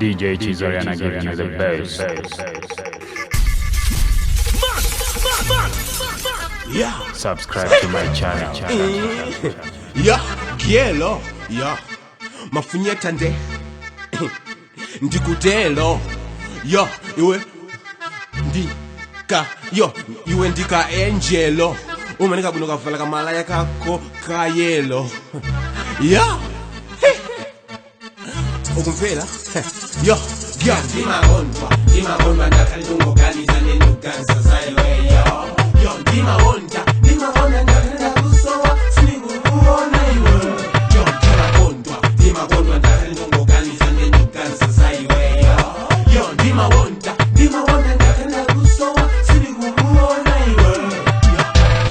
DJ Chizoriana giving you the best. Yeah. Subscribe to my channel. Yeah, gielo. Yeah. Mafunyeta nde. Ndikutelo. Yo, iwe ndika yo, iwe ndika angelo. Umanika bwino kavala kamalaya kako kayelo. Yeah. Ukumvela? Yo, yo. Ndimahondwa, ndimahondwa ndakhalidungoganiza nenduganisa zayiweyo. Yo, ndimahonda, ndimahonda ndakhalida kusowa sinikukuona iwe. Yo, ndimahondwa, ndimahondwa ndakhalidungoganiza nenduganisa zayiweyo. Yo, ndimahonda, ndimahonda ndakhalida kusowa sinikukuona iwe.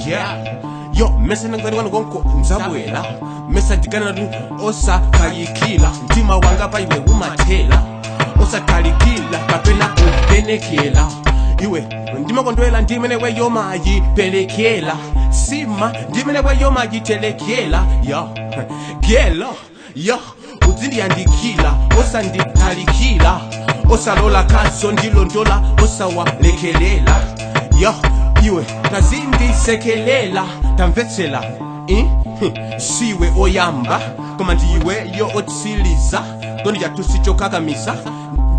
Yeah. Yo, mesa nangani wanu konko nzabwela. Mesa ndikana natu osakayikila. Mtima wanga pa iwe umathela. Osakhalikila kapena kupenekela. Iwe ndimakondwela ndimene weyomayipelekela. Sima ndimene weyomayitelekela. Yo, gelo, yo, uzindiyandikila, osanditalikila. Osalola kaso ndilondola, osawalekelela. Yo, iwe tazindisekelela tamvetsela eh? Siwe oyamba koma ndiwe yo otsiliza tondi chatusi chokakamisa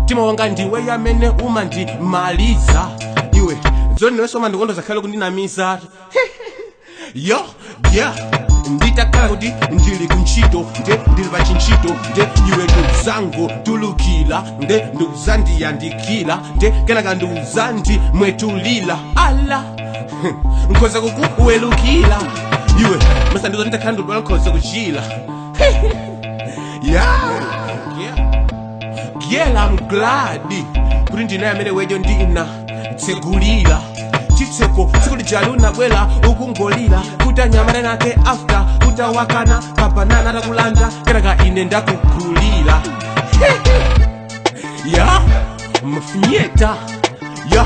mtima wanga ndiwe yamene umandimaliza iwe zoniwenso mandikondo zakhale kundinamiza. Yo, yeah, nditakhala kuti ndili kuntchito nde ndili pa chintchito nde iwe ndikuzango tulukila nde ndikuzandiyandikila nde kenaka ndikuzandimwetulila ala nkhoza kukuwelukila iwe masandizo nditakhala ndidwala nkhoza kuchila. Yeah, yeah. Girl, I'm glad kuti ndinaye amene wejo ndina tsegulira chitseko tsiku lijali unabwera ukungolira kuti anyamale nake after utawakana kabanana atakulanda kenaka ine ndakugulira. Ya mafunyeta ya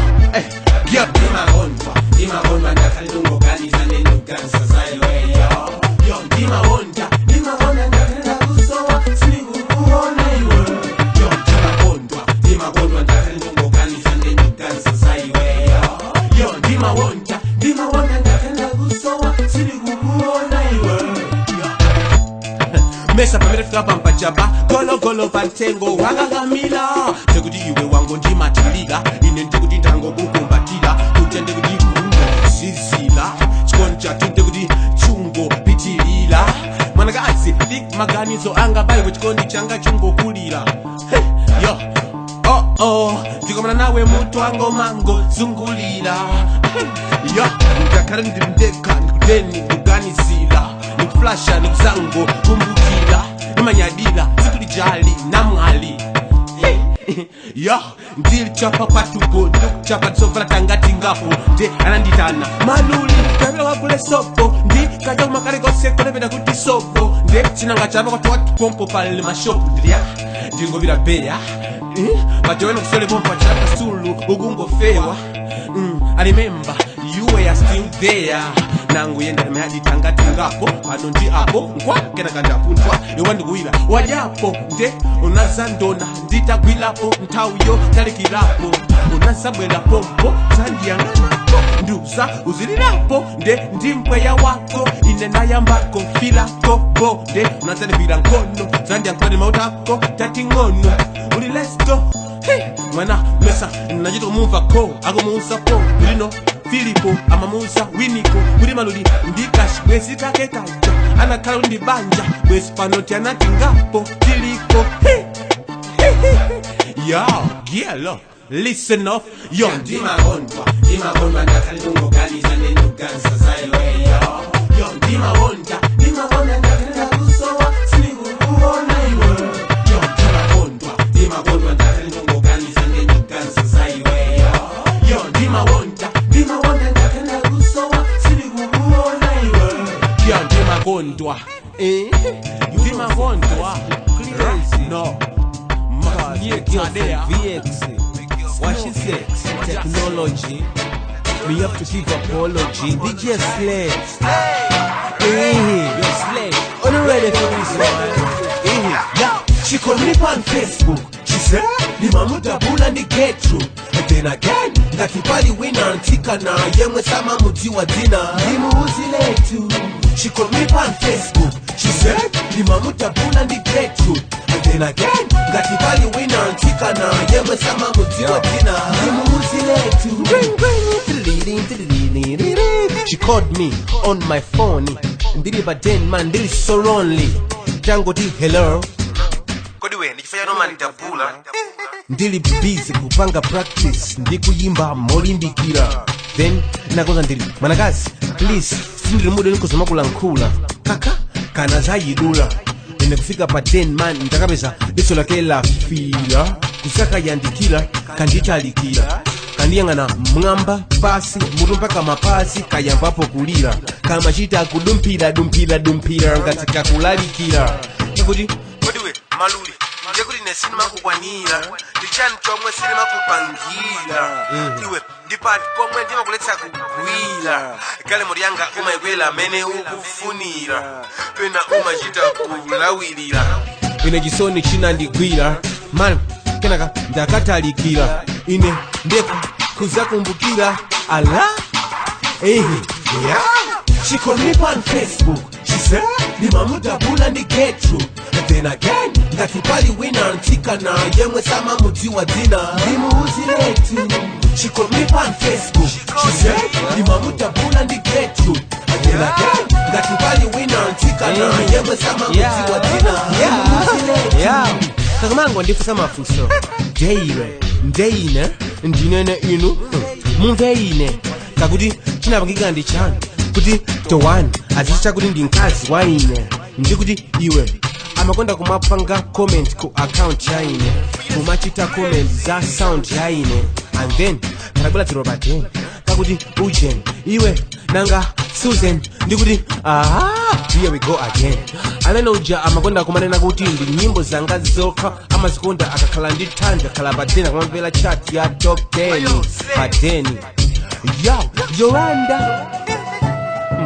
yeah. Ndimahondwa, ndimahondwa ndakhalidungoganiza nenduganisa zayiweyo. Yo, ndimahonda, ndimahonda ndakhalida kusowa sinikukuona iwe. Yo, ndimahondwa, ndimahondwa ndakhalidungoganiza nenduganisa zayiweyo. Yo, ndimahonda, ndimahonda ndakhalida kusowa sinikukuona iwe. Mesa pamene fika pampachapa gologolo pamtengo wakakamila ndekuti iwe wango ndimatilira ine ndikuti ndangokukumbatira kuti ndikuti kungo zizila chikondi chathu ndikuti chungo pitilira mwanakazi lik maganizo anga baiwe chikondi changa chungokulira. Hey, yo oh oh ndikomana nawe mutu wango mango zungulira. Yo ngakhale ndimndekha ndikuteni ndikuganizira nikuflasha nikuzango kumbukira nimanyadira sikulijali namwali. Yo ndilichapa kwatuko ndikuchapa tsovala tangati ngapo nde ananditana maluli kapela wakule sopo ndi kaja kumakale kose kolepeta kuti sopo nde chinanga chapa kwatuwatipompo pali mashopu ndilya ndingopita beya pajowena kusole pompa chapa sulu ukungofewa. I remember you were still there nangu yenda mayaditangatingapo pano ndi apo nkwa kenaka ndapunthwa iwe ndikuwira wajapo nde unazandona nditagwirapo nthawiyo talikirapo unazabwera pompo zandiyang'anapo nduza uzilirapo nde ndi mpweya wako ine ndayambako filako bo nde unazandigwira nkhono zandiyankhulani mautako tating'ono uli let's go. Hey, mwana mesa nachita kumumva ko akumuuza po lino filipo amamuuza winiko kuti maluli ndikashibwezi kake kaja anakhala kuti ndi banja bwezi pano tianati ngapo tiliko. Hey, hey, hey. Yo, gielo, listen up yo. Ndimahondwa, ndimahondwa ndakhalidungoganiza nenduganisa zayiweyo. Yo, ndimahonda, ndimahonda ndakhalida kusowa sinikukuona iwe. Yo, ndimahondwa, ndimahondwa ndakhalidungoganiza nenduganisa zayiweyo. Yo, ndimahonda, ndimahonda ndakhalida kusowa sinikukuona iwe. Yo ndimakondwa ndimakondwa no Girlfriend VX. What she say? Technology. Me have to give apology. DJ Slay. Hey, yo Slay. Are you ready for this one? Eh, yeah. She called me on Facebook. She said ndimamudabula ndi Gertrude. Then again ngati pali wina mtsikana yemwe samamudziwa dzina ndimuuziletu. She called me on Facebook. She said ndimamudabula ndi Gertrude. Then again ngati pali wina mtsikana yemwe samamudziwa dzina ndimuuziletu. She called me on my phone. Ndili pa den man, ndili so lonely. Tangoti hello. Kodi we ndichifanya noma ndidabula? Ndili busy kupanga practice, ndikuyimba molimbikira. Then nakoza ndili mwanakazi, please, sindili mude nikuzomakulankhula kaka kana zayidula. Ine kufika pa 10 man, ndakapeza diso lake lafila kusakayandikira, kanditalikira, kandiyang'ana mwamba pasi mutu mpaka mapasi, kayambapo kulira, kamachita kudumphira dumphira dumphira ngati kakulalikira kakuti Kodi we maluli, ndekuti ine sindimakukwanira? Ndichani chomwe sindimakupangira iwe? Ndipati pomwe ndimakuletsa kugwira? Galimoto yanga umayikwera amene ukufunira, pena umachita kulawirira. Ine chisoni chinandigwira man, kenaka ndakatalikira ine ndeku kuzakumbukira ala ehe yeah. She called me on Facebook. She said ndimamudabula ndi Gertrude. Then again ngati pali wina mtsikana yemwe samamudziwa dzina ndimuuziletu. She called me on Facebook. She said ndimamudabula ndi Gertrude. Then again ngati pali wina mtsikana yemwe samamudziwa dzina ndimuuziletu. Yeah. Kakamango ndifusa mafuso Deire ndeine ndinene inu mumve ine kakuti chinapangika ndi chani kuti towani azichita kuti ndi mkazi wa ine? Ndikuti iwe amakonda kumapanga comment ku account ya ine, kumachita comment za sound ya ine. And then kanabwera dziro pa 10 kakuti ujen iwe nanga Susan. Ndikuti aha, here we go again. Amene uja amakonda kumanena kuti ndi nyimbo zanga zokha amazikonda, akakhala ndi thanja khala pa 10 akamamvera chat ya top 10 pa 10 yo Yolanda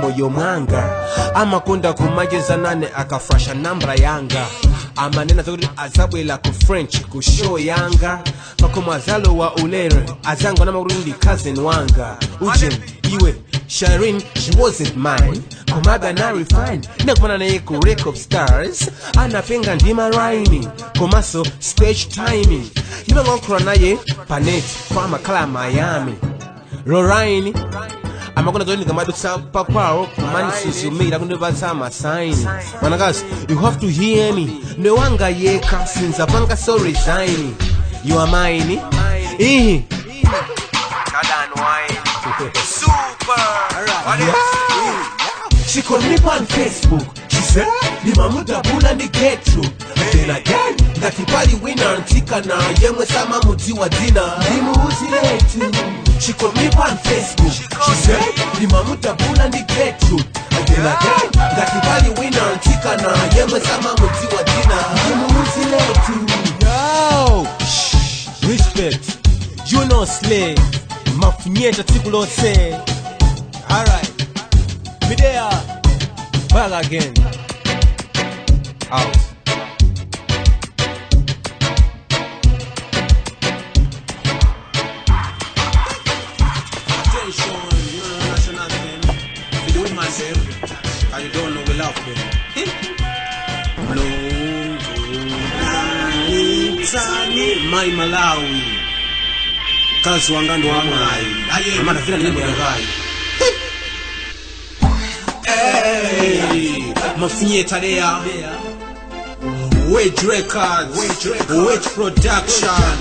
moyo mwanga amakonda kumacheza nane, akafrasha nambala yanga amanena zakuti azabwera ku French ku show yanga, pakoma azalowa ulere azango namakuti ndi cousin wanga ujen iwe Sharin. She wasn't mine, komabe anali fine. Nakumana naye ku Record Stars, anapenga ndima rhyming komaso stage timing. Ndimangoyankhula naye panet kwa amakhala Miami Lorraine. Amakona zoti ndikamadutsa pakwawo kumanisuzumira kundipatsa masaini. Mwanakazi, you have to hear me, newanga yekha sinzapanga so resign. You are mine ihi. She called me on Facebook. She said, ndimamudabula ndi Gertrude. Then again, ngati pali wina mtsikana yemwe samamudziwa dzina ndimuuziletu. She called me on Facebook. She said, ndimamudabula ndi Gertrude. Then again, ngati pali wina mtsikana yemwe samamudziwa dzina ndimuuziletu. Yo, shh, respect. You know slay. Mafunyeta tsiku lonse. Alright. Me there. Back again. Out. Attention, you know the national anthem. For the women them, and you don't know we love them. Mlungu mai Malawi, kazi wanga ndo wamwayi amana vina nyimbo yangayi. Hey, mafunyeta there. Wage Records, Wage Production.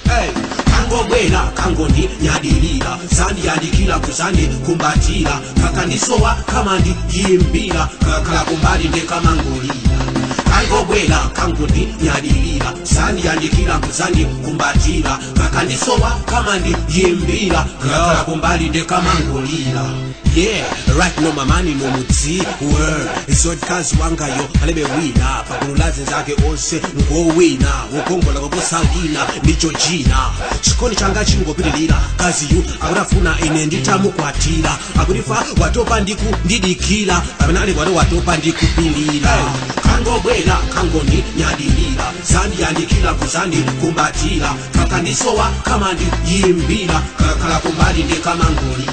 Hey, kangobwera kangondi nyadilira sandiyandikira kuzandi kumbatira kakandisowa kamandiyimbira kakala kumbali ndekamangulira. Kangobwera kangondi nyadilira sandiyandikira kuzandi kumbatira kakandisowa kamandiyimbira kakala kumbali ndekamangulira. Yeah, right now mamani nomudziwe zodkazi wangayo alebe wina pakululazi zake onse ngowina wokongola koposa wina ndi Georgina. Chikondi changa chingopitirira, kaziyu akutafuna ine nditamukwatira, akutifa watopa ndikundidikira pamene ali kwati watopa ndikupilira. Kangobwera kangoni nyadilira, zandiyandikira kuzandikumbatira, kakandisowa kamandiyimbira, kakakhala kumbali ndikamangolira.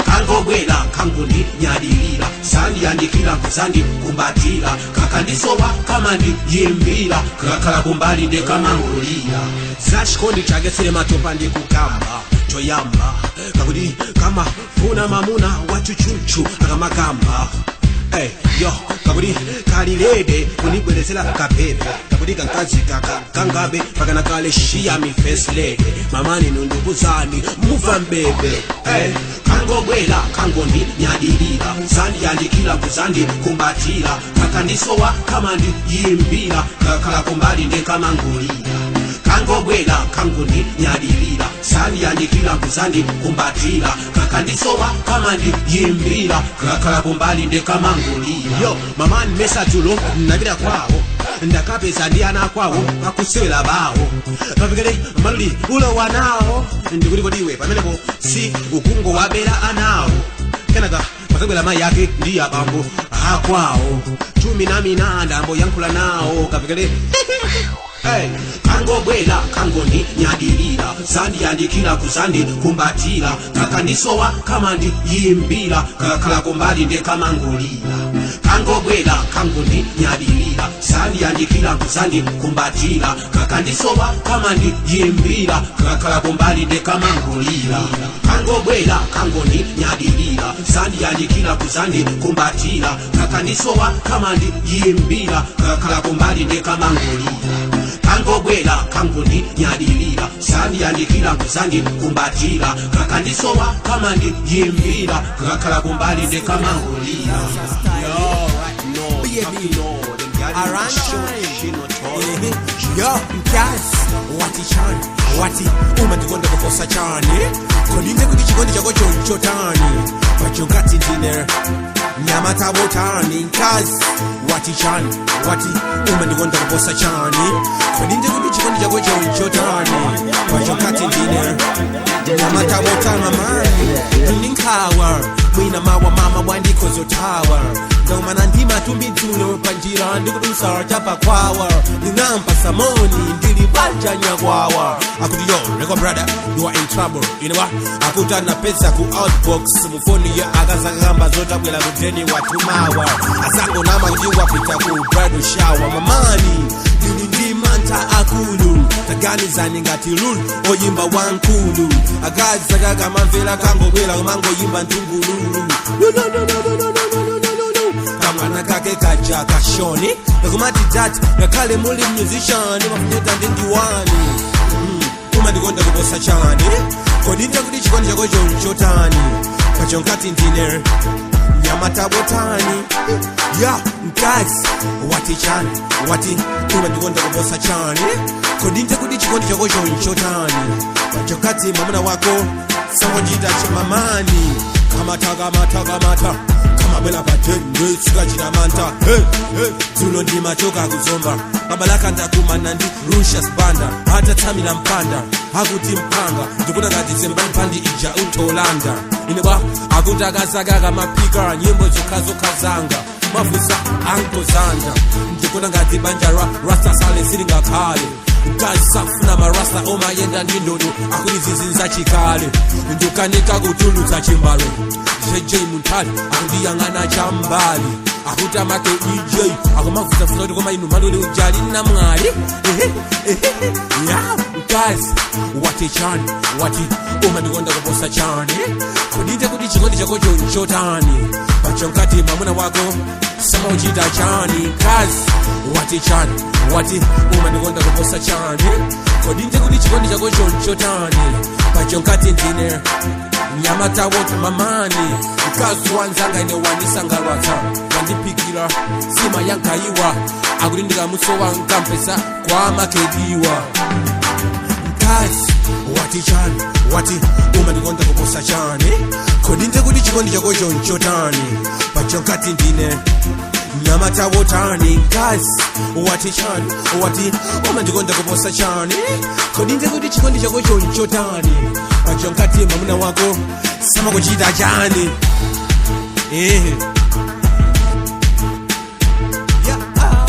Kangobwera kangoni nyadilira, zandiyandikira kuzandikumbatira, kakandisowa kamandiyimbira, kakakhala kumbali ndikamangolira. Zachikondi chake sile matopa ndikukamba choyamba, kakuti kama funa mamuna wachuchuchu akamakamba. Hey, yo, kakuti kalilede kunibwerezera kapepe, kakuti kankazi kaka kangabe pakana kale shiya mi first lady mamani nundukuzani muva mbebe. Hey, kangobwera kangoni nyadilira, zandiyandikira kuzandikumbatira, kakandisowa kamandiyimbira, kakakhala kumbali ndikamangolira. Kangobwera kangoni nyadilira, zandiyandikira kuzandikumbatira, kakandisowa kamandiyimbira, kakakhala kumbali ndikamangolira. Yo mamani mesatulo napita kwawo, ndakapeza ndi ana kwawo akusewera bawo, kapikele maluli ulowa nawo, ndikuti kodiwe pamenepo si ukungo wabera anawo. Kenaka pasabwera mayi ake ndi abambo akwawo, chumi na minanda amboyankhula nawo kapikele. Hey, kangobwera kangoni nyadilira, zandiyandikira kuzandikumbatira, kakandisowa kamandiyimbira, kakakhala kumbali ndikamangolira. Kangobwera kangoni nyadilira, zandiyandikira kuzandikumbatira, kakandisowa kamandiyimbira, kakakhala kumbali ndikamangolira. Kangobwera kangoni nyadilira, zandiyandikira kuzandikumbatira, kakandisowa kamandiyimbira, kakakhala kumbali ndikamangolira. Kangobwera kangoni nyadilira, zandiyandikira kuzandikumbatira, kakandisowa kamandiyimbira, kakakhala kumbali ndikamangolira. Yo, mkazi wati chani wati umandikonda kuposa chani, kodinde kuti chikondi chako chonchotani pachongati ndine nyama tabotani. Mkazi wati chani wati umandikonda kuposa chani, kodinde kuti chikondi chako chonchotani pachongati ndine nyama tabotani. Mamani ndinkhawa mwina mawa mama wandikozotawa, ndaumana ndimatumbi dzulo panjira ndikudusa chapakwawa, ndinampa samoni ndili banja nyakwawa. Akuti yo reko brother you are in trouble, you know what? Akuti anapesa ku outbox mufoni ya akazakamba zotabwera kuteni watumawa, asangonama kuti wapita ku bridal shower. Mamani ndili ndi mantha akulu, taganizani ngati lulu oyimba wankulu, akazi akakamamvera kangobwera kumangoyimba ntungululu. Kamwana kake kaja kashoni nakumati dati ngakhale muli musician mafunyeta ndi ndiwani umandikonda kuposa chani, kodinde kuti chikondi chako chonchotani pachonkati ndine nyamatabotani. Ya mkazi wati chani wati umandikonda kuposa chani, kodinde kuti chikondi chako chonchotani pachonkati mwamuna wako sangochita chimamani. Kamata kamata kamata kamabwela patende sikachita manta. Hey, hey. Dzulo ndimachoka kuzomba mabalaka ndakumana ndi Rusias banda atatsamira mpanda akuti mpanga ndikuti ngati zembani ija utolanda ine bwa akuti akazaka kamapika nyimbo zokhazokha zanga mavusa ankozanda ndikuti ngati banja ra rasta sale silingakhale nkasafuna marasta omayenda ndi ndodo akuti zizinza chikale ndikukanika kutulutsa chimbalo. JJ Muntali akundiyang'ana chambali akuti amake EJ akumavusafusa kuti koma inu maluli ujali namwali. Ya mkazi wati chani wati umandikonda kuposa chani, kudite kuti chikondi chako chonchotani pachonkati mwamuna wako samauchita chani. Mkazi wati chani wati umandikonda kuposa chani, kudite kuti chikondi chako chonchotani pachonkati ndine nyamata wote mamani. Mkazi wanzanga ine wanisangalatsa wandipikira sima yankaiwa akuti ndikamusowa nkampesa kwa makediwa. Mkazi wati chani Wati umandikonda kuposa chani? Kodi ndekuti chikondi chako chonchotani? Pachonkati ndine namatawotani nkazi. Wati chani? Wati umandikonda kuposa chani? Kodi ndekuti chikondi chako chonchotani? Pachonkati mamuna wako samakuchita chani? Eh. Yeah. Ah.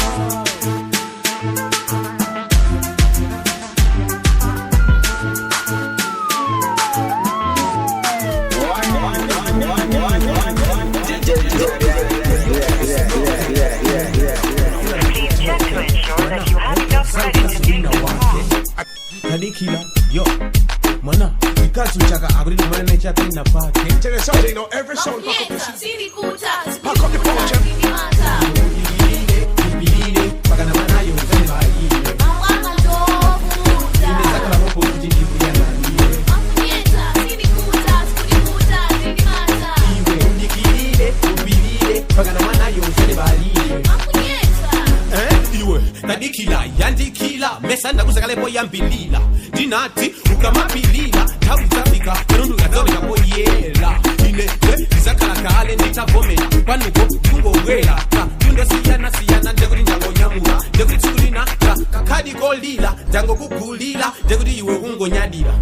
Please check to ensure that you have enough credit to make this call. Tadikila yo mwana ikazi uchaka akuti mwana nechapena pake. Tell you something, you know, every sound pack up the Sindikuta, Pack up the pouch, eh? sindimata. Ipilile pakana mwanayo uzalibalile. Mawanga ndovuta. Inezakalapopo kuti ndikuyananile. Mafunyeta, sindikuta, sikundikuta, sindimata. Iwe udikilile upilile pakana mwanayo uzalibalile. Mafunyeta. Eh, iwe tadikila yandikila mesandakuzakalepo yambilila ndinati ukamapilila nthawi zafika kanundukadzaonekapoyela ine e ndizakhalakale nditavomera kwanuko ndikungobwera ka tundosiyanasiyana ndekuti ndangonyamula ndekuti tsiku lina ka kakhadi kolila ndangokugulira ndekuti iwe ungonyadira.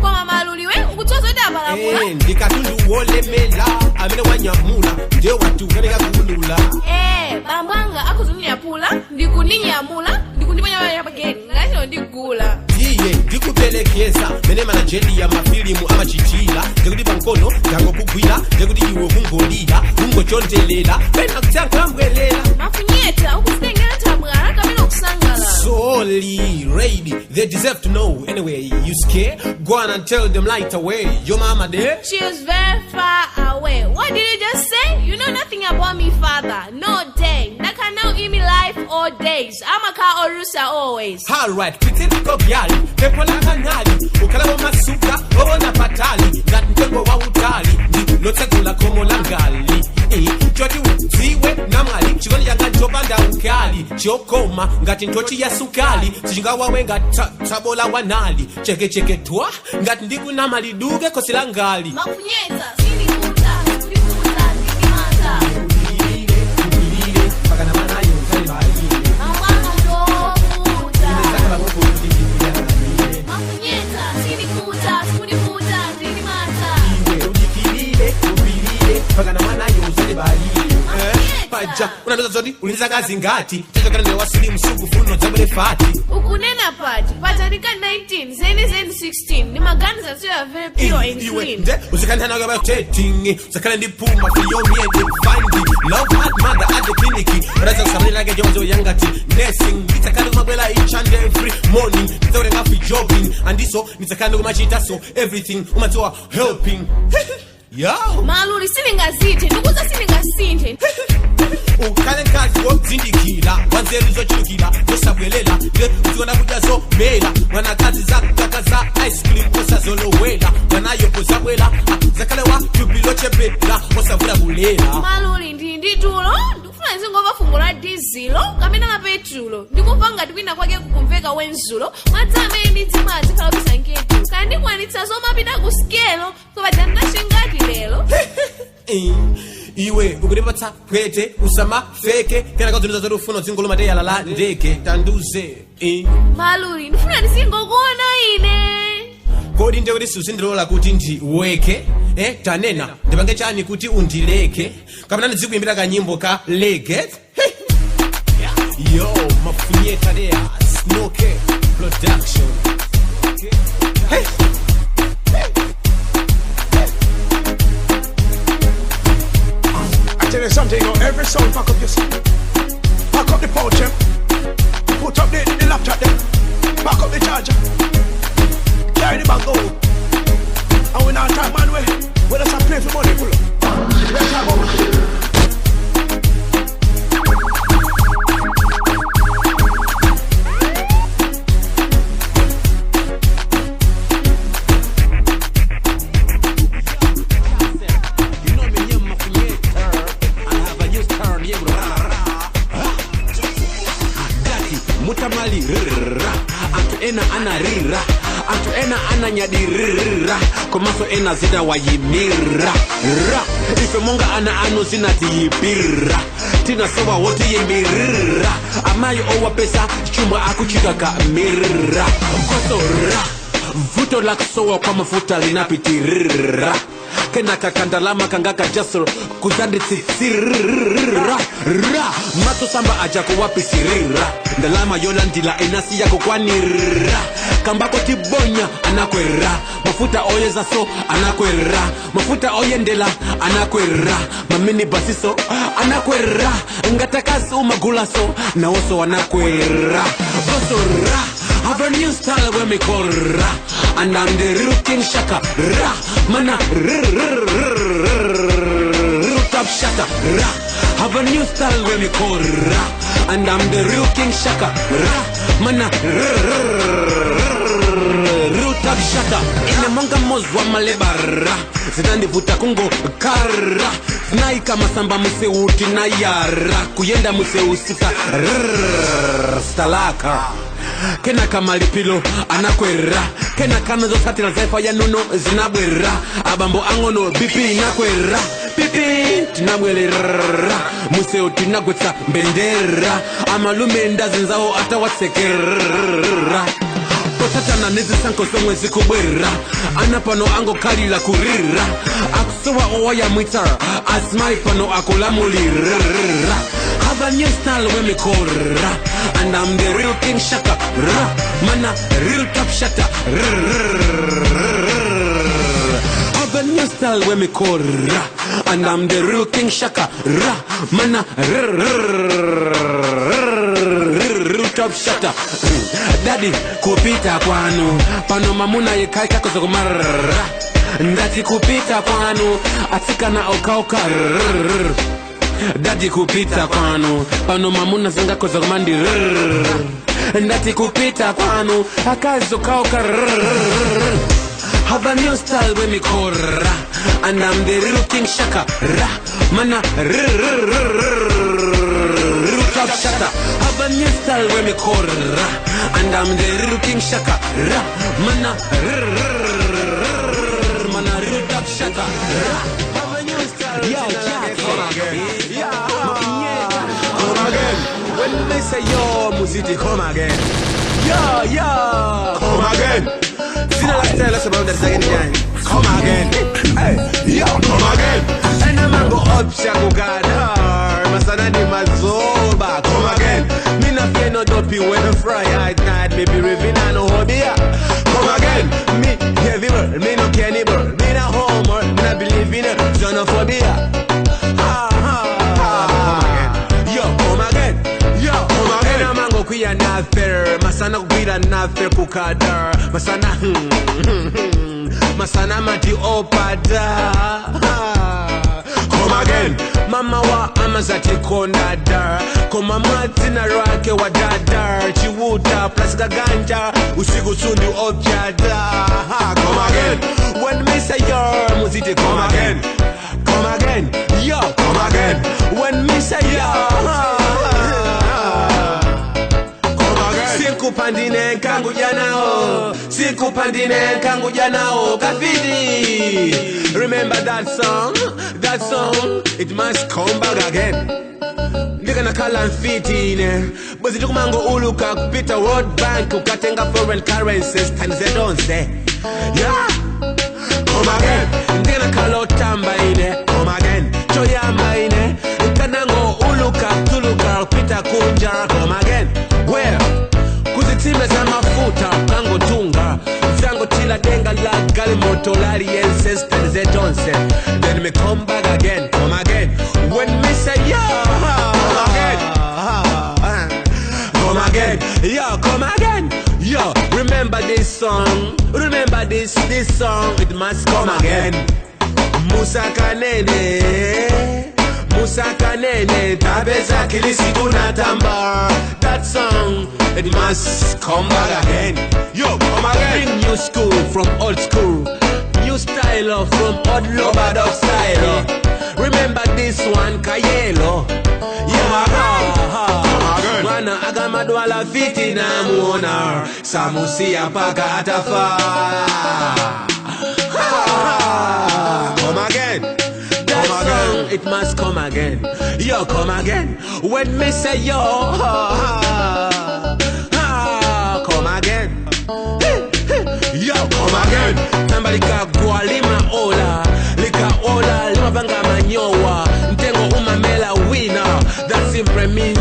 Koma maluliwe ukutsoza kuti apalamula. Eh, ndikatundu wolemela amene wanyamula ndiye wati ukaneka kuulula. Eh, bambo anga akuzundinyapula, ndikuninyamula, ndikundiponya pageni, ngachino ndigula. Iye ndikupelekeza mene manajeliya mafilimu amachitira ndikuti pamkono ndangokugwira ndikuti iwe kungolira kungochondelela pena kutsankhambwelela. Mafunyeta, ukuzitengera thabwala kapena kusangalala. Sorry, lady, they deserve to know. Anyway, you scared? Go on and tell them right away. Your mama there? She is very far away. What did you just say? You know nothing about me, father. No day. Ndakana give me life all days. I'm a car orusa always. Alright, pitiko gyali, pepo la kanali, ukala wa masuka, obona patali, ngati mtengo wa utali, ndi lotsegula khomo la ngali. Eh, choti udziwe namwali, chikondi changa nchopanda ukali, chokoma ngati nthochi ya sukali, sichingawawe ngati tsabola wanali, chekecheke twa, ngati ndikunama liduke khosi la ngali. Mafunyeta, sindikuta, sikundikuta, sindimata. Upilile upilile pakana mwanayo uzalibalile. Mawanga ndovuta. Inezakalapopo kuti ndikuyananile. Mafunyeta, sindikuta, sikundikuta, sindimata. Iwe udikilile upilile pakana mwanayo uzalibalile. Paja unandoza zoti ulinza kazi ngati chachokana ndiwe wasili msuku funo dzabwere fati. Ukunena pati pachanika 19 zeni zeni 16 ndimaganiza so you are very pure and Iwe clean. nde uzikanthana kaba dating usakhale ndi phuma for your me finding love hard mother at the clinic uraza kusamalira ke jonzo yangati nursing nditsakhale kumabwela each and every morning ndidzakutenga free jogging andiso nditsakhale kumachita so everything umadziwa helping yo. Maluli sindingazithe, ndikuza sindingasinthe. Ukhale mkazi wodzindikira wanzeru zochulukira zosabwelela nde uziona kudya zomela mwanakazi zakaka za ice cream osazolowela mwanayo pozabwela zakhale wa thupi lochepela osavula kulela. Maluli ndi ndi tulo, ndikufuna ndizingomva fungo la dizilo kapena la petulo, ndikumva ngati kwina kwake kukumveka wenzulo madzi amene ndidzimwa azikhala opisa nketu kandikwanitsa zomapita ku skelo koma ndandachingati lero. Eh, iwe ukundipatsa phwete usamafeke kena kazoniza zoti ufuna udzingoloma teyala ndeke tanduze eh. Maluli ndifuna ndizingokuona ine. Kodi ndiye kuti suzindilola kuti ndiweke eh, tanena ndipange chani kuti undileke kapena ndizikuimbira kanyimbo ka lege yo mafunyeta there snoke production. Hey. I tell you something, you know, every sound pack up your seat. Pack up the pouch, eh? Put up the laptop then. Pack up the charger. Carry the bag go. And we not talk man way. We just a play for money full up. Let's talk about. You know me, I'm mafunyeta and have a new turn, yeah, ra, ra. Gati mutamali rra anthu ena anarira. Anthu ena ananyadirira, komanso ena zinawayimira. Ra, ife monga ana anu zinatiyipira, tinasowa wotiyimirira. Amayi owapesa chuma akuchita kamira. Kosora vuto la kusowa kwa mafuta linapitirira, kenaka kandalama kangaka jasro kuzanditsitsirira. Ra, matosamba aja kuwapisirira, ndalama yolandila inasi yako kwanira. Kambako tibonya anakwera, mafuta oyeza so anakwera, mafuta oyendela anakwera, mamini basiso anakwera, ngatakazi umagula so nawoso anakwera. Bosora have a new style when me call ra, and I'm the real King Shaka. Ra, mana real top shatter. Ra, have a new style when me call ra, and I'm the real King Shaka. Ra, mana real top shatter. Ine monga mozwa malebara, zinandivuta kungo kara, zinaika masamba museuti na yara, kuyenda museusita stalaka. Kena kamalipilo anakwera, kena kamezosatira zaifa ya nuno zinabwera. Abambo angono bipi inakwera, pipi tinabwerera, museo tinagwetsa mbendera, amalume ndazinzawo atawatsekerera. Potatana nezisanko zomwe zikubwera, ana pano angokhalira kurira, akusowa owayamwitsa asimai pano akulamulira. Have a new style when me call ra, and I'm the real King Shaka. Ra, mana real top shatter. Have a new style when me call ra, and I'm the real King Shaka. Ra, mana real top shatter. Daddy kupita kwanu pano mamuna yekaika kozokumara. Ndati kupita kwanu atsikana okauka. Daddy kupita kwanu pano mamuna zanga koza kumandi. Ndati kupita kwanu akazo kauka. Have a new style when me call ra, and I'm the real King Shaka. Ra, mana real top shatter. Have a new style when me call ra, and I'm the real King Shaka. Ra, mana mana real top shatter. Ra, have a new style. Yo, Jack, come again. Come again. When they say yo, Muziti, come again. Yo, yo, come again. Zina la style, that's about the second time. Come again. Hey, yo, come again. And I'm gonna go up, Shaku God. Masana di mazoba. Come again. Me na fear no dopey when I fry at night. Me be raving and no hobby. Come again. Me heavy, me no cannibal. Me na homer, me na believe in xenophobia. Ha ha. Come again. Yo, come again. Yo, come again. And I'm gonna go na fair. Masana kugira na fair kukada. Masana masana mati opada. Come again. Mama wa amazati kondada. Koma matina rake wa dada. Chiwuta plus ganja usiku sundi objada. Come again. When me say yo, muzite come again. Come again. Yo, come again. When me say yo, Sikupandine kangu janao, sikupandine kangu janao, kafidi. Remember that song, it must come back again. Ndika nakala mfitine, bozi tukumango uluka kupita World Bank, ukatenga foreign currencies, tanzedonse. Yeah, come again. Ndika nakala otamba ine, come again. Choyamba ine, nkanango uluka tuluka kupita kunja, come again. Where? Kuzitime za mafuta kango tunga zango chila denga la gali moto lali yenses tanzedonse. Then me come back again, come again. When me say yeah, come again, come again, yo, come again, yo. Remember this song, remember this song, it must come again. Musa Kanene, Musa Kanene, tabeza kilisi tunatamba. That song, it must come back again. Yo, come again. Bring new school from old school, new style from old lobadov style. Remember this one, Kayelo. Yeah, mwana Akamadwala fiti namuona, samusiya mpaka atafa. Come again. That come song, again. It must come again. Yo, come again. When me say yo, ha, ha, come again. Yo, come again. Somebody kagwa lima ola, lika ola lima panga manyowa. Ntengo umamela wina. That simply means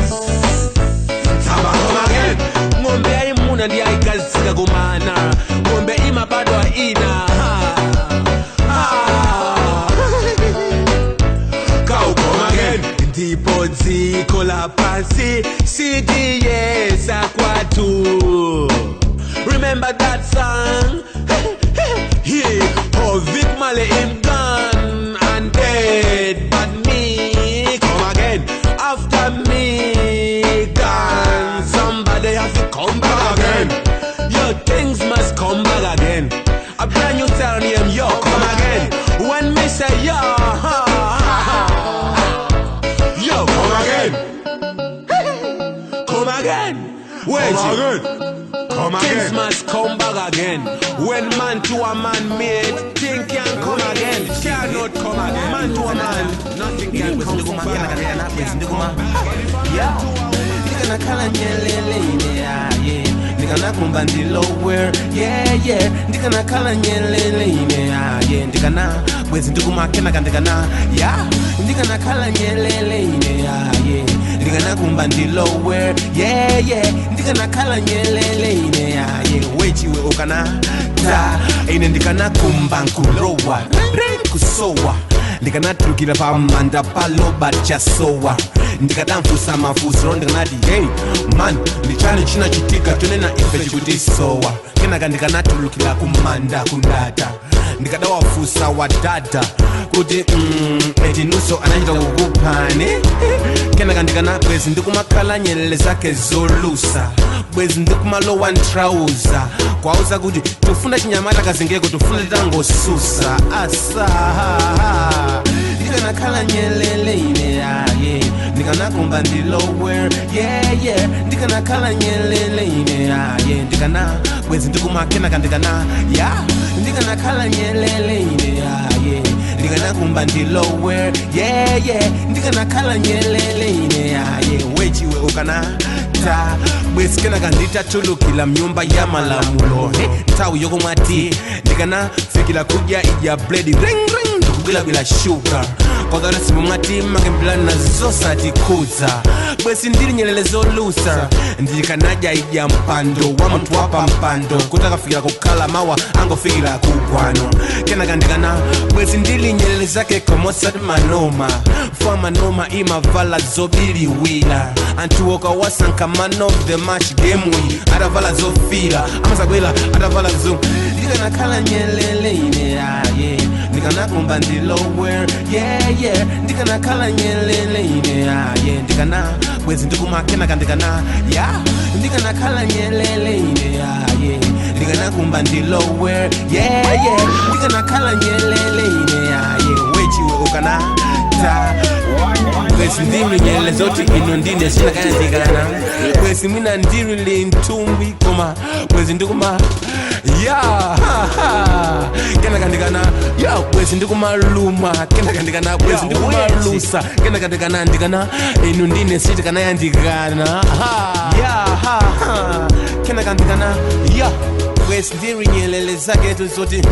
Samba, come again. Ngombe ayimuna ndi ayikazika kumana. Ngombe imabadwa ina. Ndipo dziko la pansi sitiyesa kwatu. Remember that song? He, oh Vic Marley him gone and dead, but me come again after me gone. Somebody has to come back again. Your things must come back again. A brand new town name, yo, come again. When me say yo, ha, ha, yo, come again. Come again. Wait, Come again. Come things again. must come back again. When man to a man mate, thing can come again. Cannot come again. Man to a man, nothing can come back again. Ndikanakhala nyelele ine aye, ndikanakumba ndilower, yeah yeah. Ndikanakhala nyelele ine aye, ndikana bwezi ndikumakenaka ndikana ya. Ndikanakhala nyelele ine aye, ndikanakumba ndilower, yeah yeah. Ndikanakhala nyelele ine aye, wechiwe ukana ta ine ndikanakumba nkulowa kusowa, ndikanaturukira pamanda paloba chasowa, ndikadamfusa mafuso ndikanati hey man, ndichani chinachitika tonena ife chikutisowa. Kenaka ndikanatulukira kumanda kundata, ndikadawafusa wadada kuti etinuso anachita kukuphani. Kenaka ndikana bwezi ndikumakhala nyelele zake zolusa, bwezi ndikumalowa ntrauza kwauza kuti tufuna chinyamata kazingeko, tufuna titangosusa asa. Ndikanakhala nyelele ine aye, ndikanakumba ndilower, yeah yeah. Ndikanakhala nyelele ine aye, ndikana bwezi ndikumakenaka ndikana ya. Ndikanakhala nyelele ine aye, ndikanakumba ndilower, yeah yeah. Ndikanakhala nyelele ine aye, wechiwe ukana ta bwezi kenaka nditatulukila mnyumba ya malamulo. Hey, nthawi yokomwati ndikanafikira kudya idya bledi ring ring ndikugwilagwila shuga kwakalasimu mwati makembilana zosatikhudza bwezi ndili nyelele zolusa, ndikanadya idya mpando wa munthu wapa mpando kuti akafikira kukhala mawa angofikira kugwano. Kenaka ndikana bwezi ndili nyelele zake komosati manoma fa manoma imavala zobiliwira, anthu okawasankha man of the match game uyi atavala zofira amasakwera atavala zo. Ndikanakhala nyelele ine aye, ndikanakumba ndilower, yeah yeah. Ndikanakhala nyelele ine aye, ndikana bwezi ndikumakenaka ndikana ya. Ndikanakhala nyelele ine aye, ndikanakumba ndilower, yeah yeah. Ndikanakhala nyelele ine aye, wechiwe ukana ta bwezi ndili nyelele zoti ino ndine zinakayandikana, bwezi mwina ndilili nthumwi koma bwezi ndikuma ya kenaka ndikana ya bwezi ndikumaluma kenaka ndikana bwezi ndikumalusa kenaka ndikana ndikana inu ndine sitikanayandikana ya kenaka ndikana ya bwezi ndiri nyelele zaketu zoti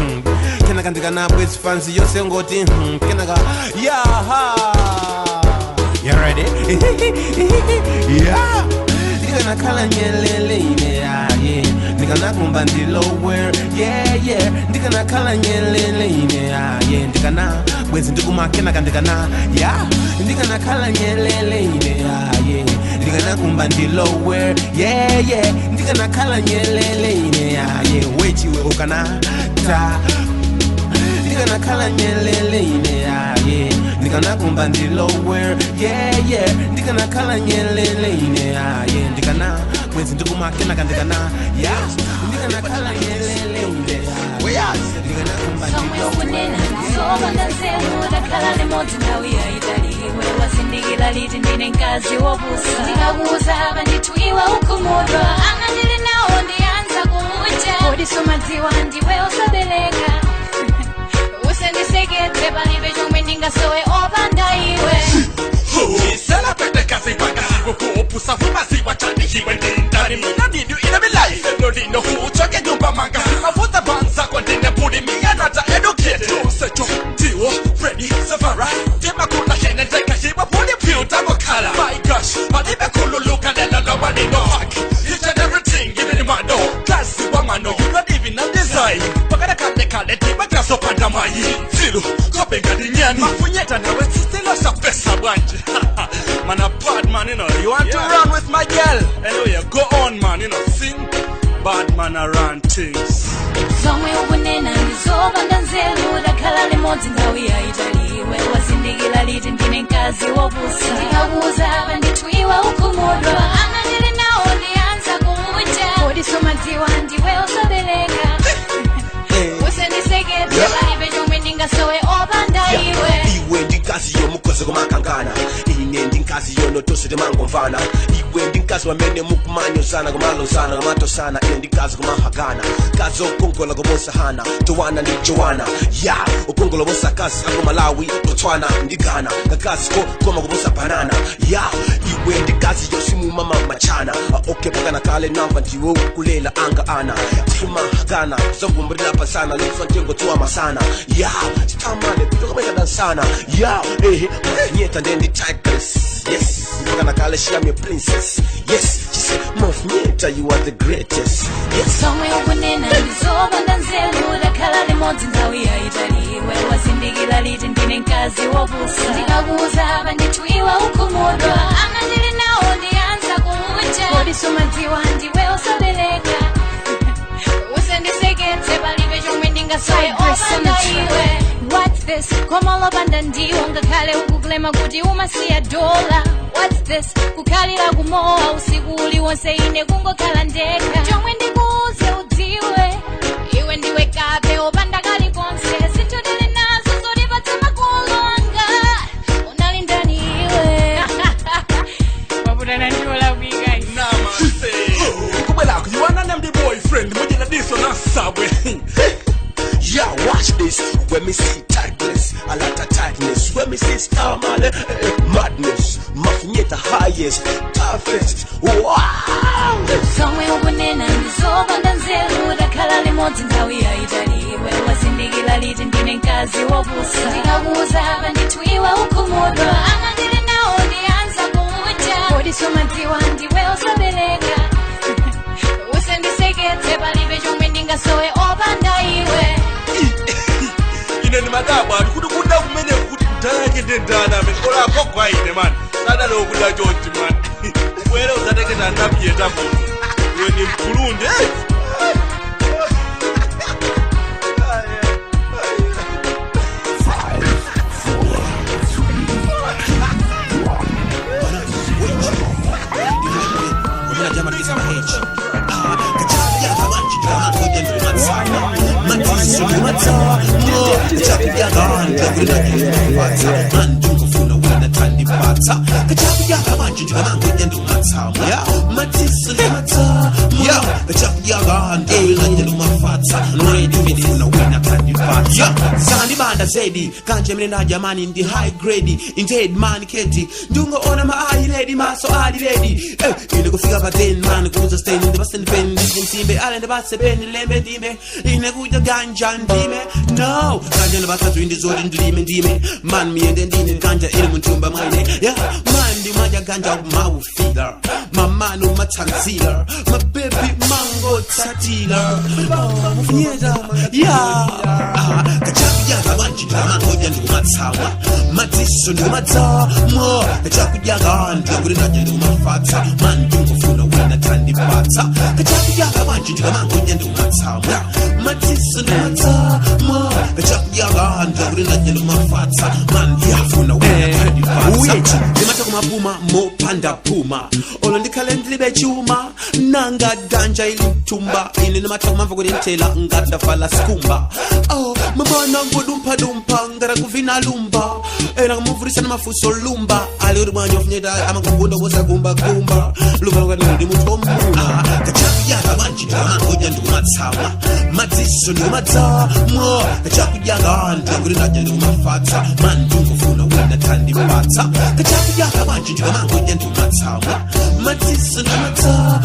kenaka ndikana bwezi fansi yonse ngoti kenaka ya. You ready? Yeah. Ndikanakhala nyelele ine aye, ndikanakumba ndilower, yeah yeah. Ndikanakhala nyelele ine aye, ndikana bwezi ndikumakenaka ndikana ya. Ndikanakhala nyelele ine aye, ndikanakumba ndilower, yeah yeah. Ndikanakhala nyelele ine aye, wechiwe ukana ta. Ndikanakhala nyelele ine aye, ndikanakumba ndilower, yeah yeah. Ndikanakhala nyelele ine aye, ndikana bwezi ndikumakenaka ndikana ya. Ndikanakhala nyelele ine aye, ndikanakumba ndilower. Sobanganzeu takhala limodzi nthawi yayitali iwe wasindikira liti ndine mkazi wopusa ndikakuuza apa ndithu iwe. sumadziwa ndiwe osabeleka usendiseketse palibe chomwe ndingasowe opanda iwe. My gosh, I never could look at the nobody no fuck. Each and everything, even in my door. Classy woman, no, you not even a design. Mafunyeta nawe sisilo sapesa bwanje. Man a bad man, you know. You want to run with my girl? Anyway, go on man, you know. Sing bad man a run things. Zomwe ukunena ndizopanda nzeru dakhala limodzi nthawi yaitali iwe wazindikira liti ndine mkazi wopusa ndikakuuza apa ndithu iwe ukhumudwa ana ndili nawo ndiyanza kuuja kodi sumadziwa ndiwe osabeleka usendiseketse palibe chomwe ndingasowe opanda iwe. Iwe ndinkazi yomukozi kumakangana ine ndinkazi yonotose timangomvana iwe ndinkazi wamene mukumanyozana kumalozana kumatosana ine ndinkazi kumahagana kazi okongola kubosahana towana ndi jowana ya okongola bosakazi ako Malawi Botswana ndi Ghana kakazi ko koma kubosa banana ya iwe ndinkazi yosimumama machana okay pakana kale namba ndiwe ukulela anga ana timahagana zongumbrila pasana lomfantengo tuwa masana ya sitamane pitokomeka dansana ya ehe nyeta ndendi tigress yes mpaka kale she am your princess yes she said Mofnyeta you are the greatest yes. Zomwe ukunena ndizopanda nzeru dakhala limodzi nthawi yaitali iwe wazindikira liti ndine mkazi wopusa ndikakuuza apa ndithu iwe ukhumudwa ana ndili nawo ndiyanza kuuja kodi sumadziwa ndiwe osabeleka usendiseketse palibe chomwe ndingasowe opanda iwe. What's this? Koma lopanda ndiwo ngakhale ukuklema kuti umasiya dola. What's this? Kukhalira kumowa usiku uliwonse ine kungokhala ndekha chomwe ndikuuze udziwe iwe ndiwe kape opanda kalikonse zinthu ndili nazo zotipatsa makolo anga unali ndani iwe. Waputana ndiwo lakwika. Namase. Kubelako you wanna name the boyfriend mujina diso na sabwe. Yeah, watch this. When me see tightness, a lot of tightness. When me see star man, madness. Mafunyeta highest, toughest. Wow. Zomwe ukunena ndizopanda nzeru dakhala limodzi nthawi yaitali iwe wazindikira liti ndine mkazi wopusa ndikakuuza apa ndithu iwe ukhumudwa ana ndili nawo ndiyanza kuuja kodi sumadziwa ndiwe osabeleka usendiseketse palibe chomwe ndingasowe opanda iwe. Ine ni madabwa kuti kuda kumene kuti ndalake ndendana amene ola akogwa ine man sadalo kuda chonchi man ubwere uzateketa ndapiyeta munthu iwe ni mkulunde. Sandibanda zedi kanje mene na jamani ndi high grade indeed man keti ndungo ona ma eye lady maso ali lady ine kufika pa 10 man kuza stay in the bus and pen ndimsimbe ale ndabase ben lembe ndime ine kuja ganja ndime no ganja ndabasa twindi zori ndime ndime man miyende ndine ganja iri muntumba mwaine yeah man ndi maja ganja maufila mamano matanzila my baby mango tatila mufunyeta yeah kachakujaga wanjidama ndikumatsawa matiso ndikumatsamo kachakujaga ndikakuti ndikumafatsa man ndingofuna wena tandipatsa kachakujaga wanjidama ndikumatsawa matiso ndikumatsamo kachakujaga ndikakuti ndikumafatsa man ndiyafuna wena tandipatsa ndimata kumapuma mopanda puma olo ndikhale ndilibe chuma nanga ganja ilitumba ine ndimata kumamva kuti ntela ngadavala sikumba oh mabona ngudumpadumpa ngarakuvina lumba ena kumuvurisa namafuso lumba ali kuti mwanya ufunyeta amakugunda kusagumbagumba lumba lukati ndi munthu womuna kachakujaga wanjidama ndikamangodya ndikumatsamwa madziso ndikumatsamwa kachakudyaka ndikakuti ndadya ndikumafatsa mani ndingofuna wina tandipatsa kachakudyaka bwanji ndikamangodya ndikumatsamwa madziso ndikumatsamwa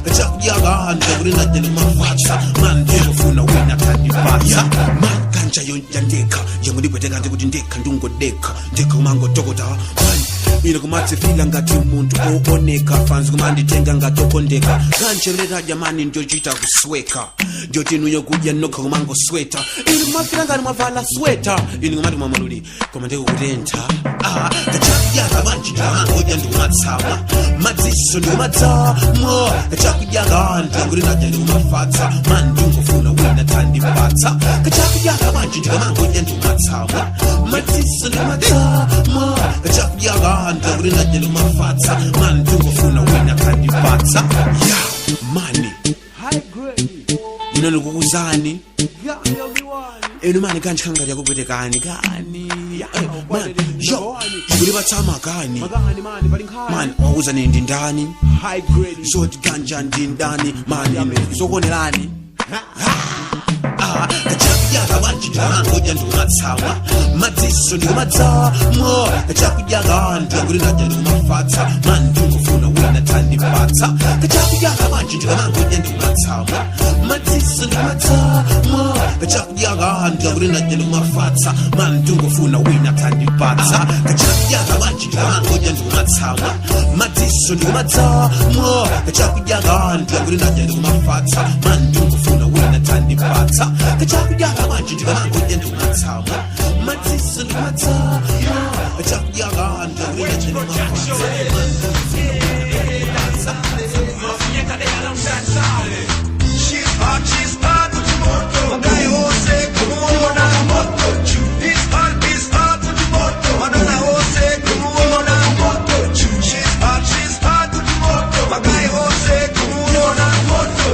kachakudyaka ndikakuti ndadya ndikumafatsa mani ndingofuna wina tandipatsa makanja yondeka yangondibweteka ndikuti ndekha ndingodekha ndekha kumangotokota mani ine kumatsifila ngati munthu ooneka fanzi kumanditenga ngati okondeka kancherera jamani ndiochita kusweka ndiotinuyo kudya nokha kumangosweta ine kumafila ngati mwavala sweta ine kumati mwamaluli koma ndikukutentha kachakudyaka bwanji ndikamangodya ndikumatsamwa madziso ndikumatsamwa kachakudyaka ndikakuti ndadya ndikumafatsa mani ndingofuna wina tandipatsa kachakudyaka bwanji ndikamangodya ndikumatsamwa madziso ndikumatsamwa kachakudyaka ndikakuti ndadya ndikumafatsa mani ndingofuna wina tandipatsa ya mani ino ndikukuzani inu mani kanchikangati yakupwetekani kani mani yo ikulipatsama kani mani wakuuzani ndi ndani zoti ganja ndi ndani mani inu zokuonerani kachakudyaka bwanji ndikamangodya ndikumatsamwa madziso ndikumatsamwa kachakudyaka ndikakuti ndadya ndikumafatsa mani ndingofuna wina tandipatsa kachakudyaka bwanji ndikamangodya ndikumatsamwa madziso ndikumatsamwa kachakudyaka ndikakuti ndadya ndikumafatsa mani ndingofuna wina tandipatsa kachakudyaka bwanji ndikamangodya ndikumatsamwa madziso ndikumatsamwa kachakudyaka ndikakuti ndadya ndikumafatsa mani ndingofuna wina tandipatsa kachakudyaka bwanji ndikamangodya ndikumatsamwa madziso ndikumatsamwa kachakudyaka ndikakuti ndadya ndikumafatsa mani ndingofuna wina tandipatsa. She's hot, she's hot, moto. Magayi wose kumuona moto. He's hot, he's hot, moto. Madonna wose kumuona moto. She's hot, she's hot, moto. Magayi wose kumuona moto.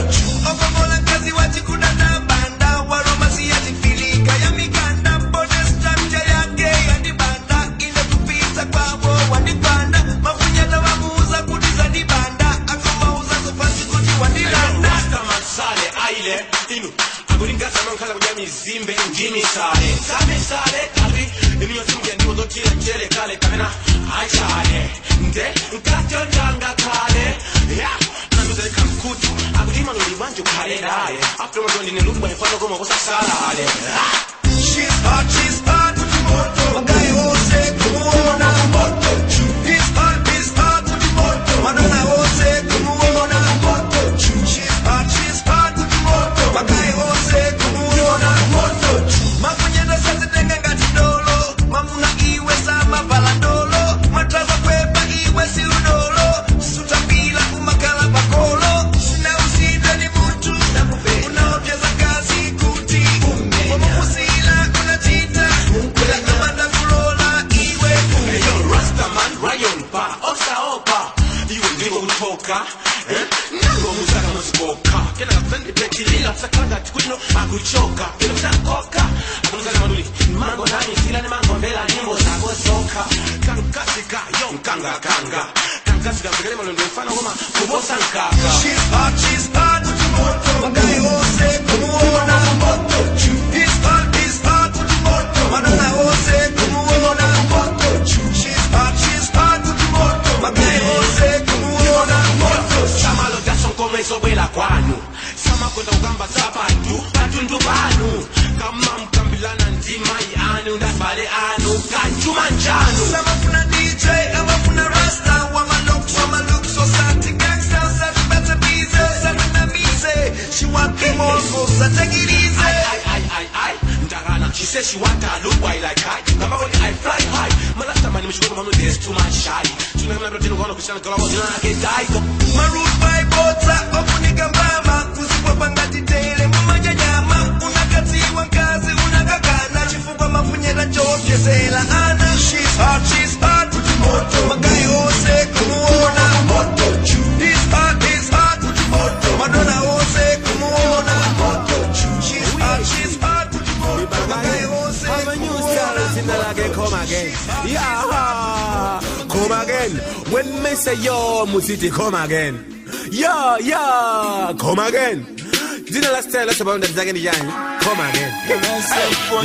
Okomola kazi wachikuna na banda waroma siyachifilika ya mikanda mbone structure yake yandibanda ile kupita kwavo wandipanda mafunyata wamuuza kuti zandibanda akomauza zofasi kuti wandilanda Rastaman aile inu akulingaza mankhala kudya mizimbe ndimisale samisale kati inu yonse mudya ndiwo zothira mchere kale kapena achale nde nkatyonjanga khale ya nanduzelekha mkhutu akuti maluli bwanji ukhale daye after mazondine lubwa ifana koma kusasalale. She's hot, she's hot, moto. Magayi wose kumuona moto. He's hot, he's hot, moto. Madonna wose kumuona moto. She's hot, moto. Magayi wose kumuona moto. Mafunyana sazitenga ngati dolo. Mamuna iwe samavala ndolo. Matraza kwepa iwe si udolo. Sutapila kumakala pakolo. Sina usida ni muntu. Unaopyeza kazi kuti. Wamukusila unachita. Ulakamanda kulola iwe. Hey, yo, Rastaman, Rayon pa, osaopa iwe ndiko kuthoka eh? Nango musaka musiboka kena kakusandipethilila kusakhala kuno akuchoka kena kusakoka akunozana maduli mango nani sila ni mango mbela nyimbo zako soka kankasika yo nkangakanga kankasika mvikele malondo mfano koma kubosa nkaka. She's hot, she's hot, moto. Magayi wose kumuona moto. He's hot, he's hot, moto. Madonna wose kumuona moto. She's hot, moto. Magayi wose kumuona moto. Samalo jasonkoma kwanu samakonda kukamba zabantu patundu panu kama mkambilana ndima yanu ndabale anu kanjuma njanu. Samafuna DJ, amafuna Rasta, wamalooks, wamalooks, osati gangsta, osati better busy, osati namize. She want the more, take it easy. I, I, I, I, ndakana. She says she want a look why like I. Kama koni I fly high. Malasta mani mshikono manu there's too much shy. Tuna kama ndio ngono kushana kala kwa jina yake daiko. Maroon by bota, ofunika mbama, kuzipwa ngati tele, mumanyanyama, unakatiwa nkazi, unakakana, chifukwa mafunyera chopyezela ana. She's hot, she's hot, moto. Magayi wose kumuona moto. He's hot, he's hot, moto. Madonna wose kumuona moto. She's hot, she's hot, moto. Magayi wose Have a new style, it's not like come again. Yeah, come again. When me say yo, Musiti, come again. Yeah, yeah, come again. Dzina la style la sabanda zake ndi chani? Come again.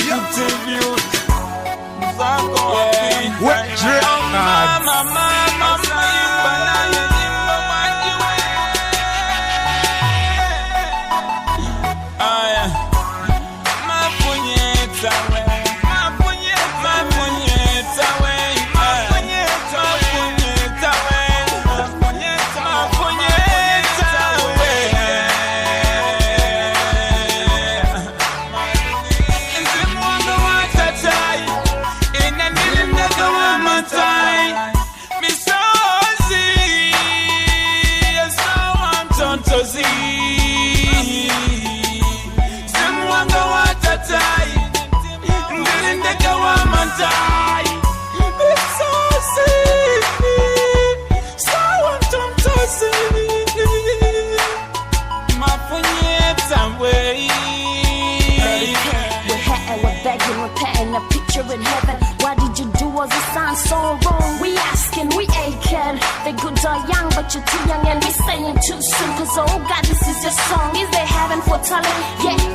We're hatting, we're begging, we're painting a picture in heaven. Why did you do us a sign so wrong? We asking, we aching. They good die young, but you're too young, and we saying too soon. 'Cause oh God, this is your song. Is there heaven for talent?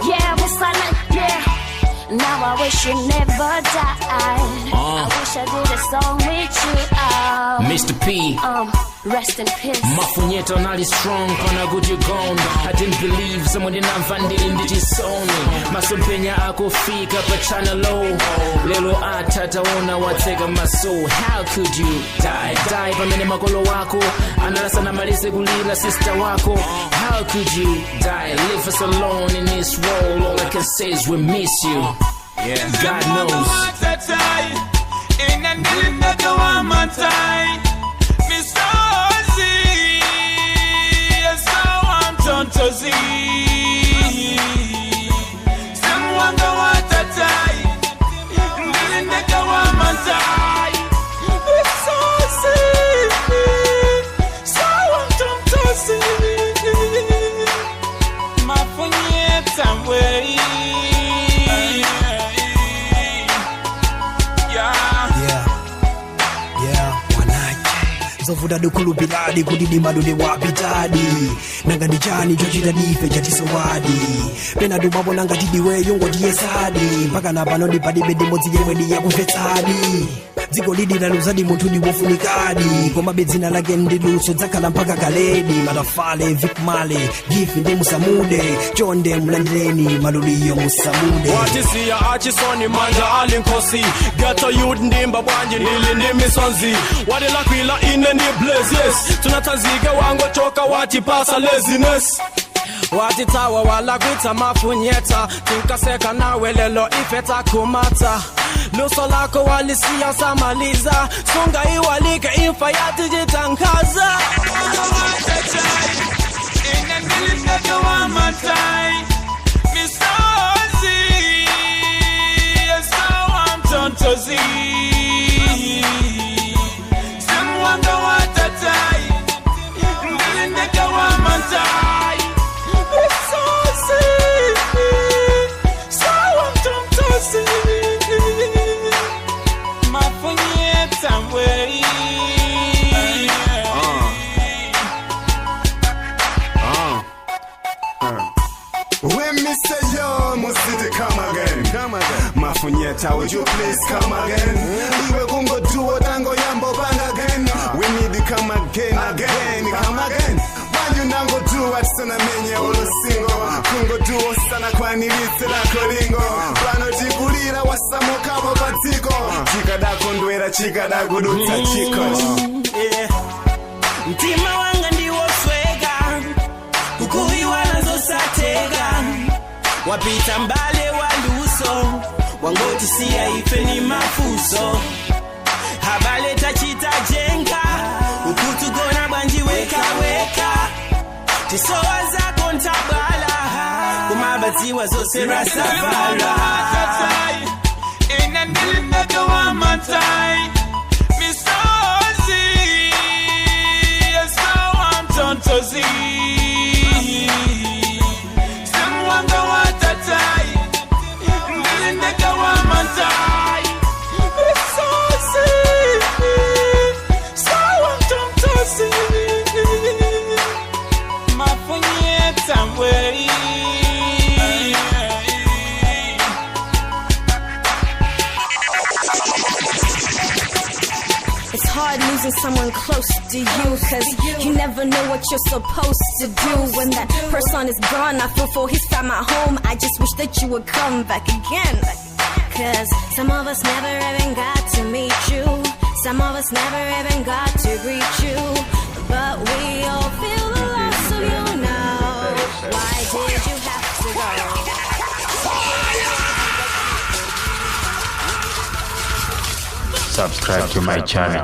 Yeah, we're silent, yeah. Now I wish you never died. I wish I did a song with you. Mr. P. Rest in peace. Mafunyeto nali strong kona kuti gonda. I didn't believe zomwe ndinamva ndili ndi chisoni. Masomphenya akufika pa channel O. Lero atataona watseka maso. How could you die die pamene makolo wako analasana malise kulira sister wako? How could you die, leave us alone in this world? All I can say is we miss you. God knows. Yeah, wanache zovuta dukulupiladi kuti dimadude wapitadi nanga ndi chani chochita dife chatisowadi pena tupapo nanga tidiweyo ngotiyesadi mpaka na pano ndipadibe ndimodzi yemwe diyakumvetsadi dziko lidi laluzadi munthu diwofunikadi komabe dzina lake ndiluso dzakhala mpaka kaledi. Matafale Vikmale Gifi ndi musamude chonde mlandireni maluliyo musamude. Watisiya achisoni manja alinkosi ghetto youth ndimba bwanji ndili ndi misonzi wadilakwila ine ndi blazes tunatazike wangochoka watipasa laziness. Watitawa walakwita mafunyeta tinkaseka nawe lelo ifeta kumata luso lako walisiya samaliza sunga iwalike imfa yatijitangaza. When me say yo, must city come again. Come again. Mafunyeta, would you please come again? Iwe kungo duo tango yambo bang again. We need to come again, again, come again. Banyu nango duo atsana menye olosingo. Kungo duo sana kwani litse la kolingo. Plano tikulira wasamoka patiko. Chika da kondwera, chika da gudutsa chiko. Yeah. Mtima wanga ndiwosweka kukuiwa nazosateka wapita mbale waluso wangotisiya ife ni mafuso habale tachitajenga ukutugona bwanji weka weka tisowa zako ntabala kumabadziwa zose rasafara. Mafunyeta way. hard losing someone close to you, cause you never know what you're supposed to do. When that person is gone, I feel for he's found my home. I just wish that you would come back again. Cause some of us never even got to meet you. Some of us never even got to greet you. But we all feel the loss of you now. Why did you have to go? Subscribe to my channel.